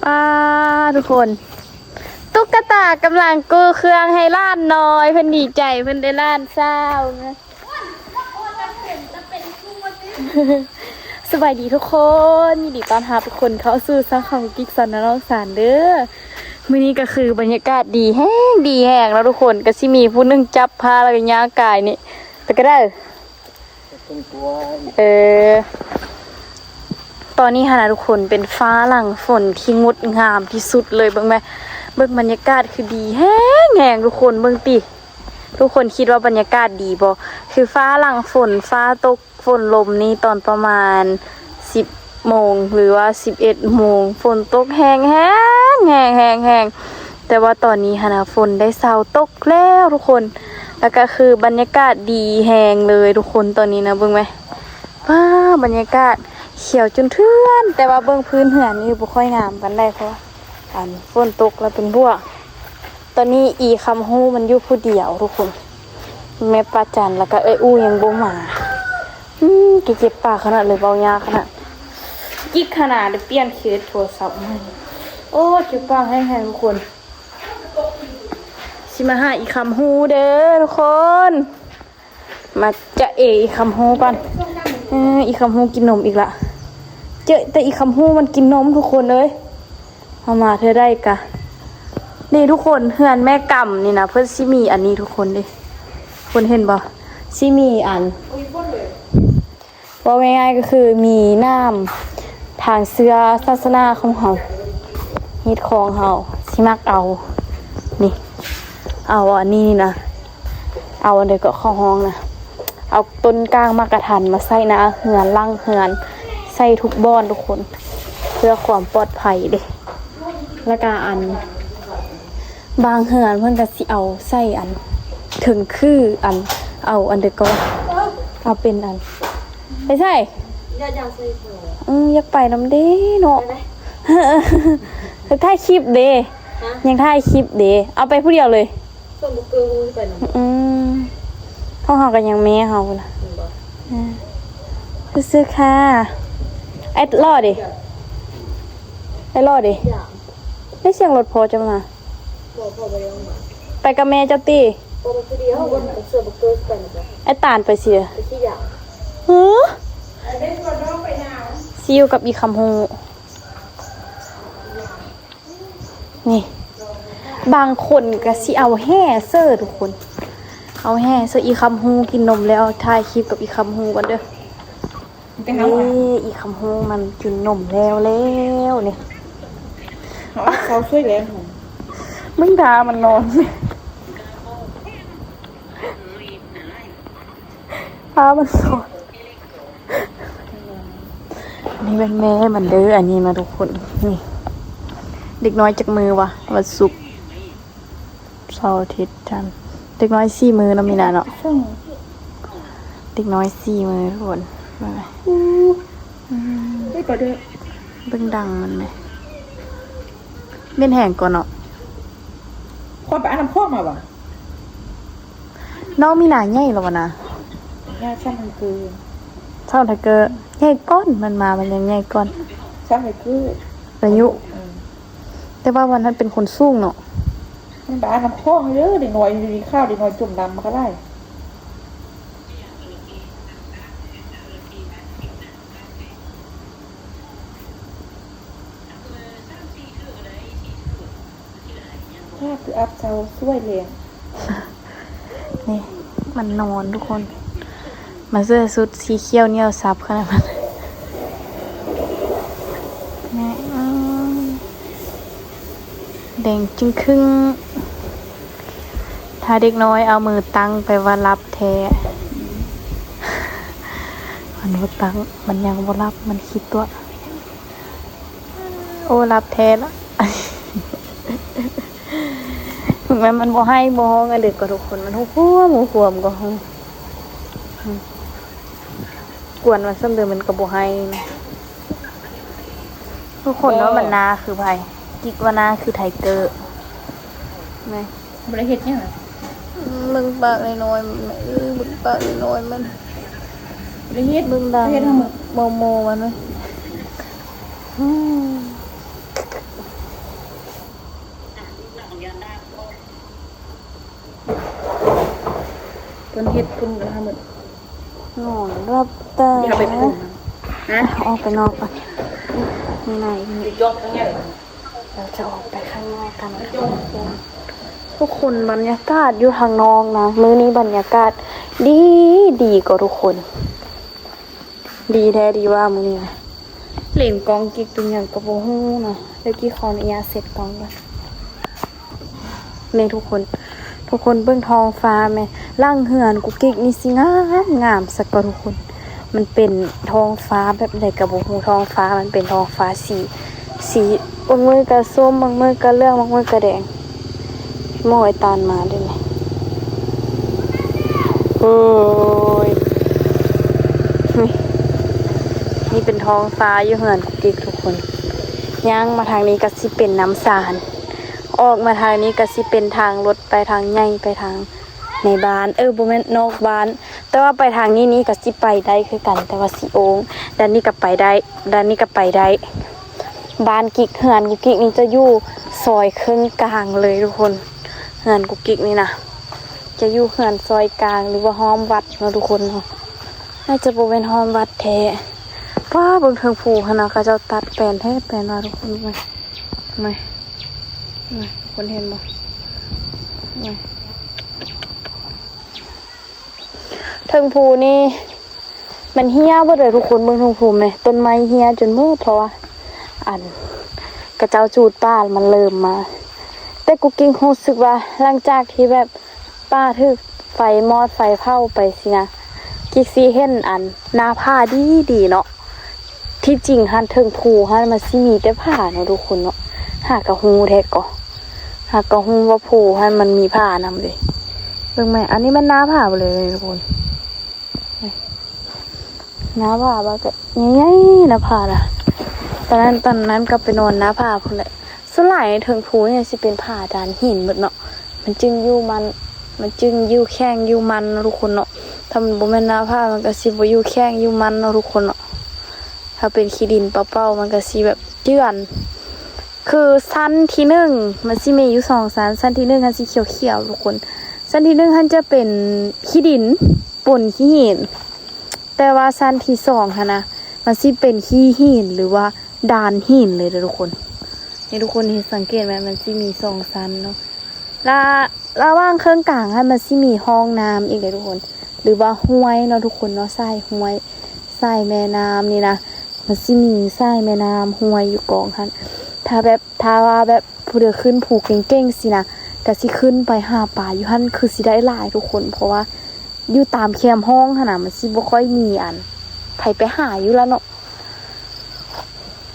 ອ່າ ທຸກຄົນ ຕຸກກະຕາກຳລັງກູ້ເຄື່ອງໃຫ້ຫຼານນ້ອຍ ເພິ່ນດີໃຈ ເພິ່ນໄດ້ຫຼານສາວ. ສະບາຍດີທຸກຄົນ ຍິນດີຕ້ອນຮັບທຸກຄົນເຂົ້າສູ່ຊ່ອງຂອງກິກສັນນະນ້ອງສານເດີ້. ມື້ນີ້ກໍຄືບັນຍາກາດດີແຮງ ດີແຮງເນາະທຸກຄົນ ກໍຊິມີຜູ້ໜຶ່ງຈັບພາ ແລ້ວກໍຍ່າງກາຍນີ້ ໄປກໍໄດ້. ເອີ ຕອນນີ້ຫັ້ນນະທຸກຄົນ ເປັນຟ້າຫຼັງຝົນທີ່ງົດງາມທີ່ສຸດເລີຍ. ເບິ່ງແມ ເບິ່ງບັນຍາກາດຄືດີແຮງໆ ທຸກຄົນເບິ່ງຕິ. ທຸກຄົນຄິດວ່າບັນຍາກາດດີບໍ່? ຄືຟ້າຫຼັງຝົນ ຟ້າຕົກ ຝົນລົມນີ້ຕອນປະມານສິບໂມງ ຫຼືວ່າສິບເອັດໂມງ ຝົນຕົກແຮງໆ ແຮງໆ ແຮງໆ ແຕ່ວ່າຕອນນີ້ຫັ້ນນະ ຝົນໄດ້ເຊົາຕົກແລ້ວທຸກຄົນ ແລ້ວກໍຄືບັນຍາກາດດີແຮງເລີຍທຸກຄົນ. ຕອນນີ້ນະ ເບິ່ງແມ ວ້າ ບັນຍາກາດຂຽວຈົນເຖື່ອນ ແຕ່ວ່າເບິ່ງພື້ນເຮືອນນີ້ບໍ່ຄ່ອຍງາມປານໃດ ເພາະວ່າ ອັນ ຝົນຕົກແລ້ວເປັນບົວ. ຕອນນີ້ອີຄຳຮູ້ມັນຢູ່ຜູ້ດຽວທຸກຄົນ ແມ່ປາຈັນ ແລ້ວກໍເອື້ອຍອູ້ຍັງບໍ່ມາ. ອືມ ເຈັບປາກຂະໜາດເລີຍ ເວົ້າຍາກຂະໜາດ ຈິກຂະໜາດໄດ້ປ່ຽນເຄສໂທລະສັບໃໝ່. ໂອ້ ເຈັບປາກແຮງໆ ທຸກຄົນ. ຊິມາຫາອີຄຳຮູ້ເດີ້ທຸກຄົນ. ມາຈະເອອີຄຳຮູ້ກ່ອນ. ເອີ ອີຄຳຮູ້ກິນນົມອີກລະ. ເຈີແຕ່ອີຄຳຮູ້ມັນກິນນົມທຸກຄົນເອີຍ. ເຮົາມາເທື່ອໃດກະ ນີ້ທຸກຄົນ ເຮືອນແມ່ກຳນີ້ນະ ເພິ່ນຊິມີອັນນີ້ທຸກຄົນເດ້. ທຸກຄົນເຫັນບໍ່? ຊິມີອັນ ເວົ້າງ່າຍໆ ກໍຄືມີນ້ຳທາງເຊື່ອສາສະໜາຂອງເຮົາ ຮີດຄອງເຮົາຊິມັກເອົາ ນີ້ ເອົາອັນນີ້ນະ ເອົາອັນໃດກໍເຂົ້າຫ້ອງນະ ເອົາຕົ້ນກ້າງໝາກກະທັນມາໃສ່ໜ້າເຮືອນ ຫຼັງເຮືອນ ໃສ່ທຸກບ່ອນທຸກຄົນ ເພື່ອຄວາມປອດໄພເດ້. ແລ້ວກະອັນ ບາງເຮືອນເພິ່ນກະຊິເອົາໃສ່ອັນ ເທິງຄື ອັນ ເອົາອັນໃດກໍ ເອົາເປັນອັນ ໄປໃສ? ຢາກ ຢາກໃສ່ເຂົາ ອືມ ຢາກໄປນຳເດ້ເນາະ ໄປໄໝ? ຖ່າຍຄລິບເດ້ ຮະ? ຍັງຖ່າຍຄລິບເດ້ ເອົາໄປຜູ້ດຽວເລີຍ. ສ່ວນບໍ່ເກີນມັນຊິໄປນຳ ອືມ ຂອງເຮົາກໍຍັງແມ່ເຮົາພຸ້ນລະ ເຫັນບໍ່? ອືມ ຊື່ໆ ຄ່ະ ໄອ້ຫຼໍ່ເດ ໄອ້ຫຼໍ່ເດ ຢາກ ໄດ້ສຽງລົດພໍ່ເຈົ້າມາ ບໍ່ ພໍ່ບໍ່ໄດ້ອອກມາ ໄປກັບແມ່ເຈົ້າຕິ ບໍ່ ໄປຜູ້ດຽວ ບໍ່ ສ່ວນບໍ່ເກີນຊິໄປນຳ ໄອ້ຕານໄປຊິເດີ ໄປຂີ້ຢາ ເອີ ໄປເດ້ ຊວນນ້ອງໄປນາວ ຊິຢູ່ກັບອີຄຳຮູ້. ນີ້ ບາງຄົນກໍຊິເອົາແຮ່ເສີທຸກຄົນ ເອົາແຮ່ເສີ ອີຄຳຮູ້ກິນນົມແລ້ວ ຖ່າຍຄລິບກັບອີຄຳຮູ້ກ່ອນເດີ. ນີ້ ອີຄຳຮູ້ມັນກິນນົມແລ້ວແລ້ວນີ້ ເອົາເຊົາຊ່ວຍແລ້ວ ເບິ່ງທ່າມັນນອນ ທ່າມັນນອນ. ອັນນີ້ແມ່ນແມ່ມັນເດີ ອັນນີ້ນະທຸກຄົນ ນີ້ ເດັກນ້ອຍຈັກມື້ວະ ວັນສຸກ ເສົາ ອາທິດ ຈັນ ເດັກນ້ອຍສີ່ມື້ເນາະ ມີນາເນາະ ເດັກນ້ອຍສີ່ມື້ທຸກຄົນ ເບິ່ງ ອືມ ເບິ່ງດັງມັນແມ ເມັນແຮງກ່ອນເນາະ ຂ້ອຍໄປອາບນ້ຳຂອງມາຫວາ? ນ້ອງມີນາໃຫຍ່ແລ້ວບໍ່ນະ? ຍາຊ້ຳໄທເກີ ຊ້ຳໄທເກີ ໃຫຍ່ກ່ອນ ມັນມາ ມັນຍັງໃຫຍ່ກ່ອນ ຊ້ຳໄທເກີ ອາຍຸ ອືມ ແຕ່ວ່າວັນນັ້ນເປັນຄົນສູງເນາະ ມັນບານນຳຂອງເດີ ເດັກນ້ອຍມີຂ່າວ ເດັກນ້ອຍຈົມນ້ຳມັນກໍຫຼາຍ. ຖ້າຄືອັບເຊົາສວຍແລງ ນີ້ ມັນນອນທຸກຄົນ ມາເສື້ອຊຸດສີຂຽວໜຽວສັບຂະໜາດນັ້ນ ແມ່ ອືມ ແດງຈຶ່ງຄຶ່ງ ຖ້າເດັກນ້ອຍເອົາມືຕັ້ງ ແປວ່າຫຼັບແທ້ ມັນບໍ່ຕັ້ງ ມັນຍັງບໍ່ຫຼັບ ມັນຂີ້ຕົວະ. ໂອ້ ຫຼັບແທ້ລະ ເຖິງແມ່ນມັນບໍ່ໄຫ້ບໍ່ຮ້ອງອັນເດີກໍທຸກຄົນ ມັນຫູຄວມຫູຄວມກໍຮ້ອງ ກວນວ່າຊັ້ນເດີມັນກໍບໍ່ໄຫ້ນະ ທຸກຄົນວ່າມັນໜ້າຄືໃຜ? ກິກວ່າໜ້າຄືໄທເກີ ແມ່ນ ບໍ່ໄດ້ເຮັດຫຍັງ ອືມ ເບິ່ງປາກນ້ອຍໆ ແມ່ເອີຍ ເບິ່ງປາກນ້ອຍໆ ມັນ ບໍ່ໄດ້ເຮັດ ເບິ່ງດັງ ເຮັດໃຫ້ມັນ ໂມໆ ມັນ ອືມ. ເຮັດພຸ້ນກໍຫາໝົດ ນອນຫຼັບຕາ. ຢ່າໄປພຸ້ນນະ ອອກໄປນອກກ່ອນ. ນີ້ນະ ນີ້ ດຽວຈະອອກໄປຂ້າງນອກກັນ. ທຸກຄົນ ບັນຍາກາດຢູ່ທາງນອກນະ ມື້ນີ້ບັນຍາກາດດີ ດີກໍທຸກຄົນ. ດີແທ້ດີວ່າມື້ນີ້ນະ ເຫຼັ້ນກ້ອງກິກເປັນຫຍັງກໍບໍ່ຮູ້ນະ. ດຽວກິກຂໍອະນຸຍາດເຊັດກ້ອງກ່ອນ. ນີ້ທຸກຄົນ ທຸກຄົນເບິ່ງທ້ອງຟ້າແມະ. ຫຼັງເຮືອນກຸກກິກນີ້ຊິງາມ ງາມຊະກໍທຸກຄົນ. ມັນເປັນທ້ອງຟ້າແບບໃດກໍບໍ່ຮູ້ ທ້ອງຟ້າມັນເປັນທ້ອງຟ້າສີ ສີ ບາງມື້ກໍສົ້ມ ບາງມື້ກໍເຫຼືອງ ບາງມື້ກໍແດງ. ໝໍໄອ້ຕານມາເດ້ນີ້. ໂອ້ຍ ນີ້ ນີ້ເປັນທ້ອງຟ້າຢູ່ເຮືອນກຸກກິກທຸກຄົນ. ຍ່າງມາທາງນີ້ກໍຊິເປັນນ້ຳສານ ອອກມາທາງນີ້ກໍຊິເປັນທາງລົດໄປທາງໃຫຍ່ ໄປທາງໃນບ້ານ ເອີ ບໍ່ແມ່ນນອກບ້ານ. ແຕ່ວ່າໄປທາງນີ້ນີ້ກໍຊິໄປໄດ້ຄືກັນ ແຕ່ວ່າຊິໂອງ. ດ້ານນີ້ກໍໄປໄດ້ ດ້ານນີ້ກໍໄປໄດ້. ບ້ານກິກ ເຮືອນກຸກກິກນີ້ຈະຢູ່ຊອຍເຄິ່ງກາງເລີຍທຸກຄົນ. ເຮືອນກຸກກິກນີ້ນະ ຈະຢູ່ເຮືອນຊອຍກາງ ຫຼືວ່າຫ້ອມວັດເນາະທຸກຄົນເນາະ. ໜ້າຈະບໍ່ແມ່ນຫ້ອມວັດແທ້. ວ້າ ເບິ່ງເທິງພູຫັ້ນນະ ເຂົາເຈົ້າຕັດແປນແທ້ແປນວ່າທຸກຄົນ. ມາ ມາ ມາ ທຸກຄົນເຫັນບໍ່? ມາ ເທິງພູນີ້ມັນເຫ່ຍເບິດເລີຍທຸກຄົນ. ເບິ່ງເທິງພູແມະ ຕົ້ນໄມ້ເຫ່ຍຈົນເບິດ ເພາະວ່າ ອັນ ເຂົາເຈົ້າຈູດປ່າ ມັນເລີ່ມມາ. ແຕ່ກຸກກິກຮູ້ສຶກວ່າ ຫຼັງຈາກທີ່ແບບປ່າຖືກໄຟມອດໄຟເຜົາໄປຊີ້ນະ ກິກຊິເຫັນ ອັນ ໜ້າຜາດີໆເນາະ. ທີ່ຈິງຫັ້ນເທິງພູຫັ້ນມັນຊິມີແຕ່ຜາເນາະທຸກຄົນເນາະ. ຫາກະຮູ້ແທ້ກໍ ຫາກະຮູ້ວ່າພູຫັ້ນມັນມີຜານຳເດ້. ເບິ່ງແມະ ອັນນີ້ແມ່ນໜ້າຜາເບິດເລີຍທຸກຄົນ. ໜ້າຜາວ່າກະໃຫຍ່ໆ ໜ້າຜານະ. ຕອນນັ້ນ ຕອນນັ້ນກໍໄປນອນໜ້າຜາພຸ້ນແຫຼະ. ສ່ວນຫຼາຍເທິງພູນີ້ຊິເປັນຜາດານຫີນເບິດເນາະ. ມັນຈຶ່ງຢູ່ໝັ້ນ ມັນຈຶ່ງຢູ່ແຂງຢູ່ໝັ້ນເນາະທຸກຄົນເນາະ. ຖ້າມັນບໍ່ແມ່ນໜ້າຜາ ມັນກໍຊິບໍ່ຢູ່ແຂງຢູ່ໝັ້ນເນາະທຸກຄົນເນາະ. ຖ້າເປັນຂີ້ດິນເປົ່າໆ ມັນກໍຊິແບບເຈື່ອນ. ຄືຊັ້ນທີໜຶ່ງມັນຊິມີຢູ່ສອງຊັ້ນ. ຊັ້ນທີໜຶ່ງຫັ້ນຊິຂຽວໆທຸກຄົນ. ຊັ້ນທີໜຶ່ງຫັ້ນຈະເປັນຂີ້ດິນປົນຂີ້ຫີນ. ແຕ່ວ່າຊັ້ນທີສອງຫັ້ນນະ ມັນຊິເປັນຂີ້ຫີນ ຫຼືວ່າດານຫີນເລີຍເດີທຸກຄົນ. ນີ້ທຸກຄົນເຫັນ ສັງເກດໄໝ? ມັນຊິມີສອງຊັ້ນເນາະ. ລະ ລະຫວ່າງເຄິ່ງກາງຫັ້ນ ມັນຊິມີຮ່ອງນ້ຳອີກເດ້ທຸກຄົນ ຫຼືວ່າຫ້ວຍເນາະທຸກຄົນເນາະ. ສາຍຫ້ວຍ ສາຍແມ່ນ້ຳນີ້ນະ ມັນຊິມີສາຍແມ່ນ້ຳຫ້ວຍຢູ່ກອງຫັ້ນ. ຖ້າແບບ ຖ້າວ່າແບບຜູ້ໃດຂຶ້ນພູເກັ່ງໆຊີ້ນະ ກະຊິຂຶ້ນໄປຫາປາຢູ່ຫັ້ນ ຄືຊິໄດ້ຫຼາຍທຸກຄົນ. ເພາະວ່າຢູ່ຕາມແຄມຫ້ອງຫັ້ນນະ ມັນຊິບໍ່ຄ່ອຍມີອັນໃຜໄປຫາຢູ່ລະເນາະ.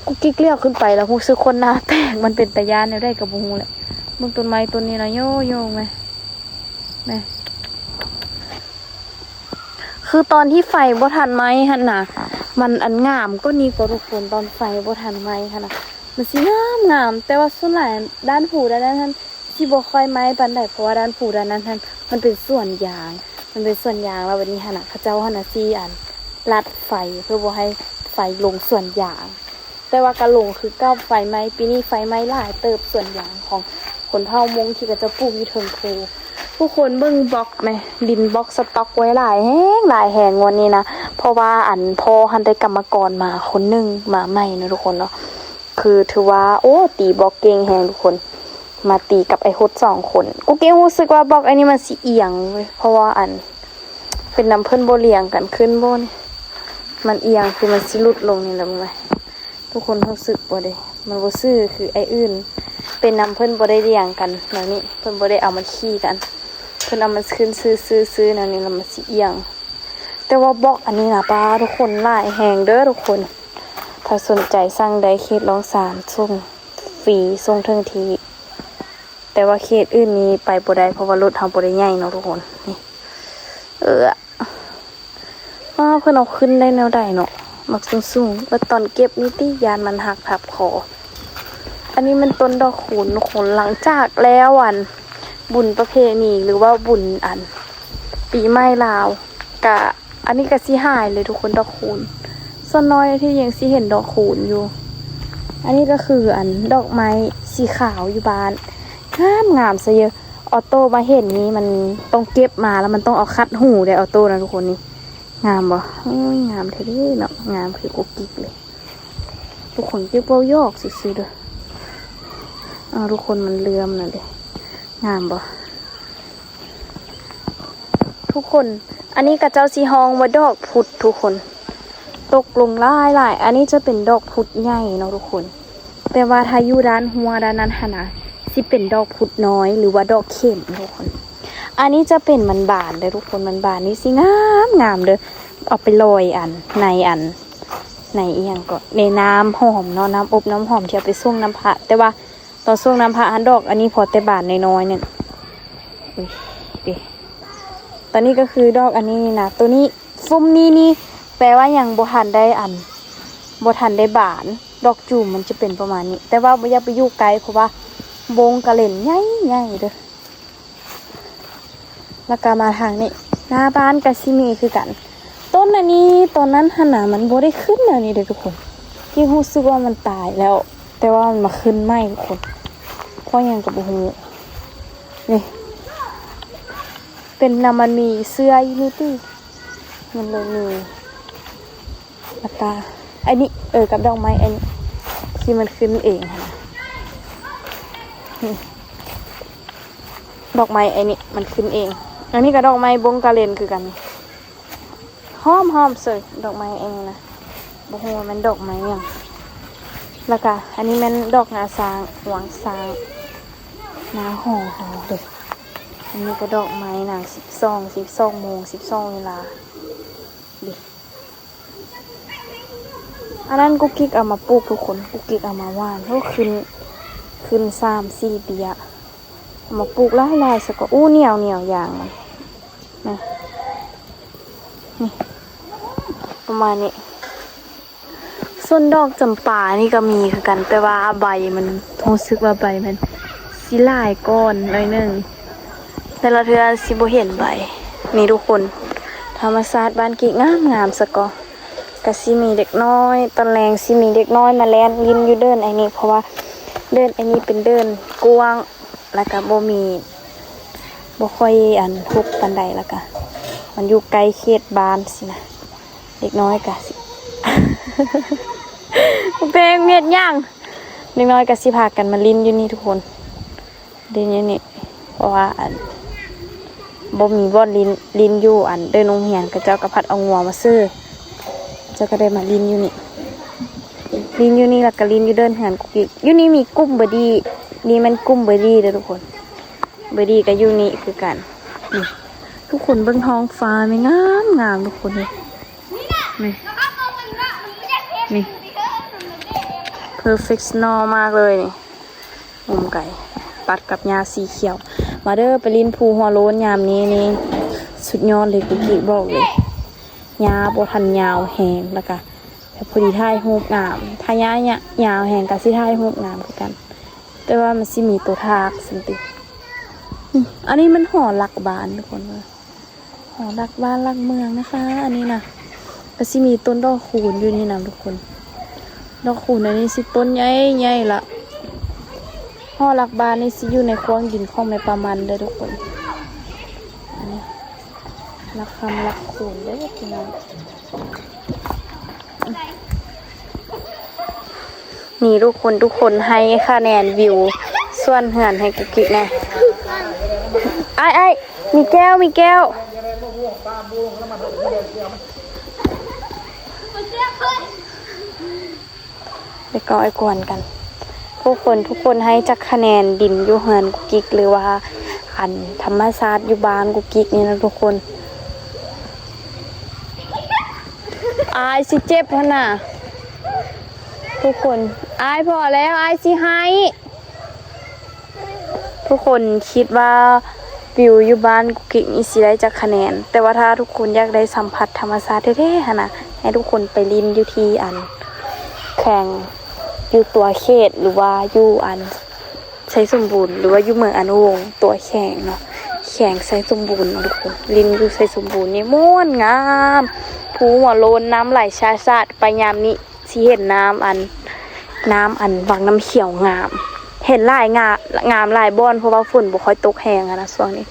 ກຸກກິກຫຼຽວຂຶ້ນໄປລະຮູ້ສຶກຄົນໜ້າແຕກ ມັນເປັນຕາຢ້ານແນວໃດກໍບໍ່ຮູ້ແຫຼະ. ເບິ່ງຕົ້ນໄມ້ຕົ້ນນີ້ນະ ໂຍໂຍແມະ ແມະ. ຄືຕອນທີ່ໄຟບໍ່ທັນໄໝ້ຫັ້ນນະ ມັນອັນງາມກວ່ານີ້ກວ່າທຸກຄົນ. ຕອນໄຟບໍ່ທັນໄໝ້ຫັ້ນນະ ມັນຊິງາມໆ ແຕ່ວ່າສ່ວນຫຼາຍດ້ານພູດ້ານນັ້ນຫັ້ນຊິບໍ່ຄ່ອຍໄໝ້ປານໃດ ເພາະວ່າດ້ານພູດ້ານນັ້ນຫັ້ນ ມັນເປັນສວນຢາງ ມັນເປັນສວນຢາງ. ແລ້ວບັດນີ້ຫັ້ນນະ ເຂົາເຈົ້າຫັ້ນນະຊິອັນລັດໄຟ ເພື່ອບໍ່ໃຫ້ໄຟລົງສວນຢາງ. ແຕ່ວ່າກະລົງຄືເກົ່າ ໄຟໄໝ້ ປີນີ້ໄຟໄໝ້ຫຼາຍເຕີບສວນຍາງຂອງຊົນເຜົ່າມົ້ງທີ່ເຂົາເຈົ້າປູກຢູ່ເທິງພູ. ທຸກຄົນເບິ່ງບລັອກແມະ ດິນບລັອກສະຕັອກໄວ້ຫຼາຍແຮງ ຫຼາຍແຮງງວດນີ້ນະ. ເພາະວ່າອັນພໍ່ຫັ້ນໄດ້ກຳມະກອນມາຄົນໜຶ່ງມາໃໝ່ເນາະທຸກຄົນເນາະ. ຄືຖືວ່າ ໂອ້ ຕີບລັອກເກັ່ງແຮງທຸກຄົນ ມາຕີກັບໄອ້ຫົດສອງຄົນ. ກູເກງຮູ້ສຶກວ່າບລັອກອັນນີ້ມັນຊິອຽງເວີຍ ເພາະວ່າອັນເປັນນຳເພິ່ນບໍ່ລຽງກັນຂຶ້ນບໍ່ນີ້ ມັນອຽງ ຄືມັນຊິຫຼຸດລົງນີ້ແຫຼະ ເບິ່ງໄວ້. ທຸກຄົນຮູ້ສຶກບໍ່ເດ ມັນບໍ່ຊື່ຄືໄອ້ອື່ນ. ເປັນນຳເພິ່ນບໍ່ໄດ້ລຽງກັນແນວນີ້ ເພິ່ນບໍ່ໄດ້ເອົາມັນຂີ່ກັນ ເພິ່ນເອົາມັນຂຶ້ນຊື່ໆແນວນີ້ ແລ້ວມັນຊິອຽງ. ແຕ່ວ່າບລັອກອັນນີ້ນະ ປ້າ ທຸກຄົນ ຫຼາຍແຮງເດີທຸກຄົນ. ຖ້າສົນໃຈສັ່ງໄດ້ເຂດລ່ອງຊານ ສົ່ງຟຣີ ສົ່ງເຖິງທີ່. ແຕ່ວ່າເຂດອື່ນນີ້ໄປບໍ່ໄດ້ ເພາະວ່າລົດເຮົາບໍ່ໄດ້ໃຫຍ່ເນາະທຸກຄົນ. ນີ້ ເອີ ອ້າ ເພິ່ນເອົາຂຶ້ນໄດ້ແນວໃດເນາະ ໝາກສູງໆ. ແລ້ວຕອນເກັບນີ້ຕິ ຢ້ານມັນຫັກທັບຄໍ. ອັນນີ້ແມ່ນຕົ້ນດອກຄູນທຸກຄົນ. ຫຼັງຈາກແລ້ວອັນບຸນປະເພນີ ຫຼືວ່າບຸນອັນປີໃໝ່ລາວ ກະ ອັນນີ້ກະຊິຫາຍເລີຍທຸກຄົນ ດອກຄູນ. ສ່ວນນ້ອຍທີ່ຍັງຊິເຫັນດອກຄູນຢູ່. ອັນນີ້ກະຄືອັນດອກໄມ້ສີຂາວຢູ່ບ້ານ ງາມໆຊະເຢີ. ອອໂຕ້ມາເຫັນນີ້ ມັນຕ້ອງເກັບມາ ແລ້ວມັນຕ້ອງເອົາຂັດຫູເດ້ ອອໂຕ້ນະທຸກຄົນ. ນີ້ງາມບໍ່? ໂອ້ຍ ງາມແທ້ເດ້ເນາະ ງາມຄືກຸກກິກເລີຍ. ທຸກຄົນເກັບເວົ້າຢອກຊື່ໆເດີ. ເອົາ ທຸກຄົນ ມັນເຫຼື່ອມນະເດ້. ງາມບໍ່? ທຸກຄົນ ອັນນີ້ເຂົາເຈົ້າຊິຮ້ອງວ່າດອກພຸດ ທຸກຄົນ. ຕົກລົງຫຼາຍໆ. ອັນນີ້ຈະເປັນດອກພຸດໃຫຍ່ເນາະທຸກຄົນ. ແຕ່ວ່າຖ້າຢູ່ດ້ານຮົ້ວດ້ານນັ້ນຫັ້ນນະ ຊິເປັນດອກພຸດນ້ອຍ ຫຼືວ່າດອກເຂັມທຸກຄົນ. ອັນນີ້ຈະເປັນມັນບານເດີທຸກຄົນ. ມັນບານນີ້ຊິງາມໆເດີ. ເອົາໄປລອຍອັນ ໃນອັນ ໃນອີ່ຫຍັງເກາະ ໃນນ້ຳຫອມເນາະ ນ້ຳອົບນ້ຳຫອມທີ່ເອົາໄປສົງນ້ຳພະ. ແຕ່ວ່າ ຕອນຊ່ວງນ້ຳພະຫັ້ນ ດອກອັນນີ້ພໍແຕ່ບານນ້ອຍໆໜຶ່ງ. ອຸ້ຍ ເດ ຕອນນີ້ກໍຄືດອກອັນນີ້ນີ້ນະ ໂຕນີ້ ຟຸ້ມນີ້ນີ້ ແປວ່າຍັງບໍ່ທັນໄດ້ອັນ ບໍ່ທັນໄດ້ບານ. ດອກຈູມມັນຈະເປັນປະມານນີ້ ແຕ່ວ່າບໍ່ຢາກໄປຢູ່ໃກ້ ເພາະວ່າບົງກະເລັນໃຫຍ່ໆເດີ. ແລ້ວກໍມາທາງນີ້ ໜ້າບ້ານກໍຊິມີຄືກັນ. ຕົ້ນອັນນີ້ຕອນນັ້ນຫັ້ນນະ ມັນບໍ່ໄດ້ຂຶ້ນແນວນີ້ເດ້ທຸກຄົນ. ທີ່ຮູ້ສຶກວ່າມັນຕາຍແລ້ວ ແຕ່ວ່າມັນມາຂຶ້ນໃໝ່ທຸກຄົນ ເພາະຫຍັງກໍບໍ່ຮູ້. ນີ້ ເປັນນຳ ມັນມີເຊື້ອຢູ່ນີ້ຕິ ມັນເລີຍມີ. ແລ້ວກະອັນນີ້ ເອີ ກັບດອກໄມ້ອັນນີ້ ທີ່ມັນຂຶ້ນເອງຫັ້ນນະ. ນີ້ ດອກໄມ້ອັນນີ້ມັນຂຶ້ນເອງ. ອັນນີ້ກໍດອກໄມ້ບົງກະເລັນຄືກັນ. ຫອມໆເສີຍ ດອກໄມ້ອັນນີ້ນະ. ບໍ່ຮູ້ວ່າແມ່ນດອກໄມ້ຫຍັງ. ແລ້ວກະອັນນີ້ແມ່ນດອກງາຊ້າງ ຫວງຊ້າງ ໜ້າຫໍເຮົາເດ້. ອັນນີ້ກໍດອກໄມ້ນາງ ສິບສອງ ສິບສອງໂມງ ສິບສອງເວລາເດ້. ອັນນັ້ນກຸກກິກເອົາມາປູກທຸກຄົນ ກຸກກິກເອົາມາຫວ່ານ. ໂອ້ ຂຶ້ນ ຂຶ້ນສາມສີ່ເບ້ຍ ເອົາມາປູກຫຼາຍໆຊະກໍ. ອູ້ ໜຽວໆຢາງມັນນະ. ນີ້ ປະມານນີ້. ສ່ວນດອກຈຳປານີ້ກໍມີຄືກັນ ແຕ່ວ່າໃບມັນ ຮູ້ສຶກວ່າໃບມັນຊິຫຼາຍກ່ອນໜ້ອຍໜຶ່ງ. ແຕ່ລະເທື່ອຊິບໍ່ເຫັນໃບ. ນີ້ທຸກຄົນ ທຳມະຊາດບ້ານກີ້ງາມໆຊະກໍ. ກະຊິມີເດັກນ້ອຍ ຕອນແລງຊິມີເດັກນ້ອຍມາແລ່ນຫຼິ້ນຢູ່ເດີ່ນໄອ້ນີ້ ເພາະວ່າເດີ່ນໄອ້ນີ້ເປັນເດີ່ນກວ້າງ ແລ້ວກະບໍ່ມີ ບໍ່ຄ່ອຍອັນຮົກປານໃດ ແລ້ວກະມັນຢູ່ໃກ້ເຂດບ້ານຊີ້ນະ. ເດັກນ້ອຍກະຊິ ບັກແພງເຮັດຫຍັງ? ເດັກນ້ອຍກະຊິພາກັນມາຫຼິ້ນຢູ່ນີ້ທຸກຄົນ. ຫຼິ້ນຢູ່ນີ້ ເພາະວ່າອັນ ບໍ່ມີບ່ອນຫຼິ້ນ ຫຼິ້ນຢູ່ອັນເດີ່ນໂຮງຮຽນ ເຂົາເຈົ້າກໍພັດເອົາງົວມາຊື້ ເຂົາເຈົ້າກໍໄດ້ມາຫຼິ້ນຢູ່ນີ້ ຫຼິ້ນຢູ່ນີ້ ແລ້ວກໍຫຼິ້ນຢູ່ເດີ່ນເຮືອນກຸກກິກ. ຢູ່ນີ້ມີກຸ່ມເບີດີ້ ນີ້ແມ່ນກຸ່ມເບີດີ້ເດີທຸກຄົນ ເບີດີ້ກໍຢູ່ນີ້ຄືກັນ. ນີ້ ທຸກຄົນເບິ່ງທ້ອງຟ້າແມ່ນງາມໆ ທຸກຄົນເອີຍ. ນີ້ ນີ້ perfect snow ມາກເລີຍນີ້. ມຸມໄກ ຕັດກັບຫຍ້າສີຂຽວ. ມາເດີ ໄປຫຼິ້ນພູຫົວໂລ້ນຍາມນີ້ນີ້ ສຸດຍອດເລີຍ ກຸກກິກບອກເລີຍ. ຫຍ້າບໍ່ທັນຍາວແຮງ ແລ້ວກະແບບພໍດີຖ່າຍຮູບງາມ. ຖ້າຫຍ້າຍາວແຮງກະຊິຖ່າຍຮູບງາມຄືກັນ ແຕ່ວ່າມັນຊິມີໂຕທາກຊັ້ນຕິ. ອື ອັນນີ້ມັນຫໍຫຼັກບ້ານທຸກຄົນເອີຍ. ຫໍຫຼັກບ້ານຫຼັກເມືອງນະຄະ ອັນນີ້ນະ. ກໍຊິມີຕົ້ນດອກຄູນຢູ່ນີ້ນຳທຸກຄົນ. ດອກຄູນອັນນີ້ຊິຕົ້ນໃຫຍ່ໆລະ. ຫໍຫຼັກບ້ານນີ້ຊິຢູ່ໃນຂວ້າງດິນຂອງແມ່ປາມັນເດີທຸກຄົນ. ອັນນີ້ຫຼັກຄຳຫຼັກຄູນເດີພີ່ນ້ອງ. ນີ້ທຸກຄົນ ທຸກຄົນໃຫ້ຄະແນນວິວສວນເຮືອນໃຫ້ກຸກກິກແດ່. ອ້າຍ ອ້າຍ ມີແກ້ວ ມີແກ້ວ ໄປກໍໄອ້ກວນກັນ. ທຸກຄົນ ທຸກຄົນໃຫ້ຈັກຄະແນນດິນຢູ່ເຮືອນກຸກກິກ ຫຼືວ່າອັນທຳມະຊາດຢູ່ບ້ານກຸກກິກນີ້ນະທຸກຄົນ. ອາຍຊິເຈັບຫັ້ນນະ ທຸກຄົນ. ອາຍພໍແລ້ວ ອາຍຊິໄຫ້. ທຸກຄົນຄິດວ່າວິວຢູ່ບ້ານກຸກກິກນີ້ຊິໄດ້ຈັກຄະແນນ? ແຕ່ວ່າຖ້າທຸກຄົນຢາກໄດ້ສຳຜັດທຳມະຊາດແທ້ໆຫັ້ນນະ ໃຫ້ທຸກຄົນໄປຫຼິ້ນຢູ່ທີ່ອັນແຂວງ ຢູ່ຕົວເຂດ ຫຼືວ່າຢູ່ອັນ ໄຊສົມບູນ ຫຼືວ່າຢູ່ເມືອງອະນຸວົງ ຕົວແຂວງເນາະ ແຂວງໄຊສົມບູນເນາະທຸກຄົນ. ຫຼິ້ນຢູ່ໄຊສົມບູນນີ້ມ່ວນງາມ ພູຫົວໂລ້ນ ນ້ຳໄຫຼຊາຊາດ ໄປຍາມນີ້ຊິເຫັນນ້ຳອັນ ນ້ຳອັນວັງນ້ຳຂຽວງາມ. ເຫັນຫຼາຍງາ ງາມຫຼາຍບ່ອນ ເພາະວ່າຝົນບໍ່ຄ່ອຍຕົກແຮງຫັ້ນນະຊ່ວງນີ້.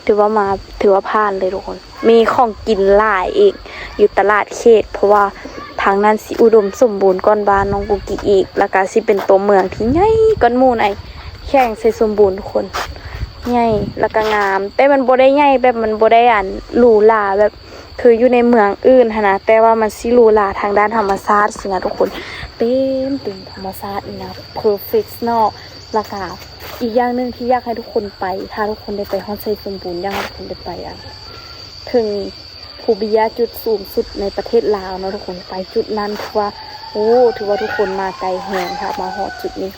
ຖືວ່າມາ ຖືວ່າຜ່ານເລີຍທຸກຄົນ. ມີຂອງກິນຫຼາຍອີກຢູ່ຕະຫຼາດເຂດ ເພາະວ່າທາງນັ້ນຊິອຸດົມສົມບູນກ່ອນບ້ານນ້ອງກຸກກິກອີກ ແລ້ວກະຊິເປັນຕົວເມືອງທີ່ໃຫຍ່ກ່ອນໝູ່ໃນແຂວງໄຊສົມບູນທຸກຄົນ. ໃຫຍ່ ແລ້ວກະງາມ ແຕ່ມັນບໍ່ໄດ້ໃຫຍ່ແບບ ມັນບໍ່ໄດ້ອັນຫຼູຫຼາແບບຄືຢູ່ໃນເມືອງອື່ນຫັ້ນນະ ແຕ່ວ່າມັນຊິຫຼູຫຼາທາງດ້ານທຳມະຊາດຊີ້ນະທຸກຄົນ. ເຕັມເຕັມທຳມະຊາດນີ້ນະ ເພີເຟັກເນາະ. ແລ້ວກະອີກຢ່າງໜຶ່ງທີ່ຢາກໃຫ້ທຸກຄົນໄປ ຖ້າທຸກຄົນໄດ້ໄປຮອດໄຊສົມບູນ ຢາກໃຫ້ທຸກຄົນໄດ້ໄປອັນ ເທິງພູເບຍ ຈຸດສູງສຸດໃນປະເທດລາວເນາະທຸກຄົນ. ໄປຈຸດນັ້ນຖືວ່າ ໂອ້ ຖືວ່າທຸກຄົນມາໄກແຮງ ຖ້າມາຮອດຈຸດນີ້.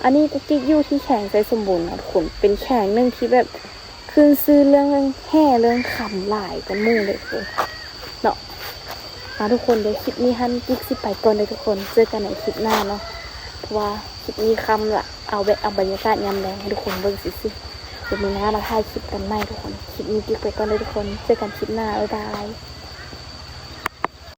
ອັນນີ້ກຸກກິກຢູ່ທີ່ແຂວງໄຊສົມບູນເນາະທຸກຄົນ ເປັນແຂວງໜຶ່ງທີ່ແບບຂຶ້ນຊື່ເລື່ອງແຮ່ເລື່ອງຄຳຫຼາຍກວ່າໝູ່ເລີຍເນາະ. ມາທຸກຄົນ ດຽວຄລິບນີ້ຫັ້ນກິກຊິໄປກ່ອນເດີທຸກຄົນ ເຈີກັນໃນຄລິບໜ້າເນາະ ເພາະວ່າຄລິບນີ້ຄ່ຳລະ. ເອົາແບບ ເອົາບັນຍາກາດຍາມແລງໃຫ້ທຸກຄົນເບິ່ງຊື່ໆ ດຽວມື້ໜ້າມາຖ່າຍຄລິບກັນໃໝ່ທຸກຄົນ. ຄລິບນີ້ກິກໄປກ່ອນເດີທຸກຄົນ ເຈີກັນຄລິບໜ້າ ບາຍບາຍ.